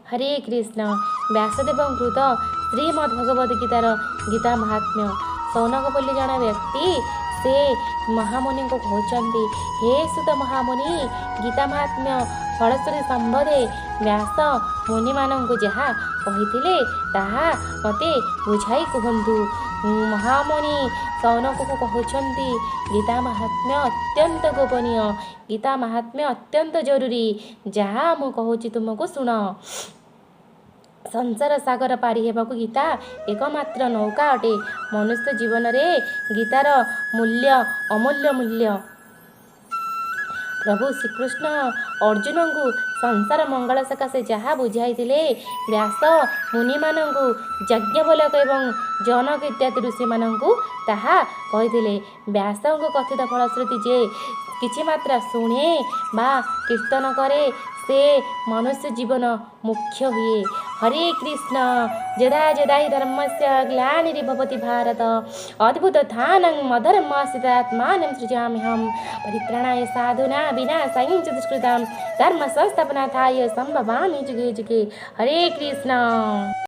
ହରେ କୃଷ୍ଣ। ବ୍ୟାସଦେବଙ୍କ କୃତ ଶ୍ରୀମଦ୍ ଭଗବତ ଗୀତାର ଗୀତା ମାହାତ୍ମ୍ୟ। ସୌନକ ବୋଲି ଜଣେ ବ୍ୟକ୍ତି, ସେ ମହାମୁନିଙ୍କୁ କହୁଛନ୍ତି, ହେ ସୁତ ମହାମୁନି, ଗୀତା ମାହାତ୍ମ୍ୟ ଫଳଶ୍ରୁତି ସମ୍ବନ୍ଧେ ବ୍ୟାସ ମୁନିମାନଙ୍କୁ ଯାହା କହିଥିଲେ, ତାହା ମୋତେ ବୁଝାଇ କୁହନ୍ତୁ। ମହାମୁନି ସୌନକକୁ କହୁଛନ୍ତି, ଗୀତା ମାହାତ୍ମ୍ୟ ଅତ୍ୟନ୍ତ ଗୋପନୀୟ, ଗୀତା ମାହାତ୍ମ୍ୟ ଅତ୍ୟନ୍ତ ଜରୁରୀ। ଯାହା ମୁଁ କହୁଛି ତୁମକୁ, ଶୁଣ। ସଂସାର ସାଗର ପାରି ହେବାକୁ ଗୀତା ଏକମାତ୍ର ନୌକା ଅଟେ। ମନୁଷ୍ୟ ଜୀବନରେ ଗୀତାର ମୂଲ୍ୟ ଅମୂଲ୍ୟ ମୂଲ୍ୟ। ପ୍ରଭୁ ଶ୍ରୀକୃଷ୍ଣ ଅର୍ଜୁନଙ୍କୁ ସଂସାର ମଙ୍ଗଳ ସକାଶେ ଯାହା ବୁଝାଇଥିଲେ, ବ୍ୟାସ ମୁନିମାନଙ୍କୁ, ଯାଜ୍ଞବଲ୍କ୍ୟ ଏବଂ ଜନକ ଇତ୍ୟାଦି ଋଷିମାନଙ୍କୁ ତାହା କହିଥିଲେ। ବ୍ୟାସଙ୍କ କଥିତ ଫଳଶ୍ରୁତି ଯେ କିଛି ମାତ୍ରା ଶୁଣେ ବା କୀର୍ତ୍ତନ କରେ, ସେ ମନୁଷ୍ୟ ଜୀବନ ମୁଖ୍ୟ ହୁଏ। ହରେ କୃଷ୍ଣ। ଯଦା ଯଦା ହି ଧର୍ମସ୍ୟ ଗ୍ଲାନିର୍ଭବତି ଭାରତ, ଅଭ୍ୟୁତ୍ଥାନଂ ଅଧର୍ମସ୍ୟ ତଦାତ୍ମାନଂ ସୃଜାମ୍ୟହम्। ପରିତ୍ରାଣାୟ ସାଧୂନାଂ ବିନାଶାୟ ଚ ଦୁଷ୍କୃତାଂ, ଧର୍ମ ସଂସ୍ଥାପନାର୍ଥାୟ ସମ୍ଭବାମି ଯୁଗେ ଯୁଗେ। ହରେ କୃଷ୍ଣ।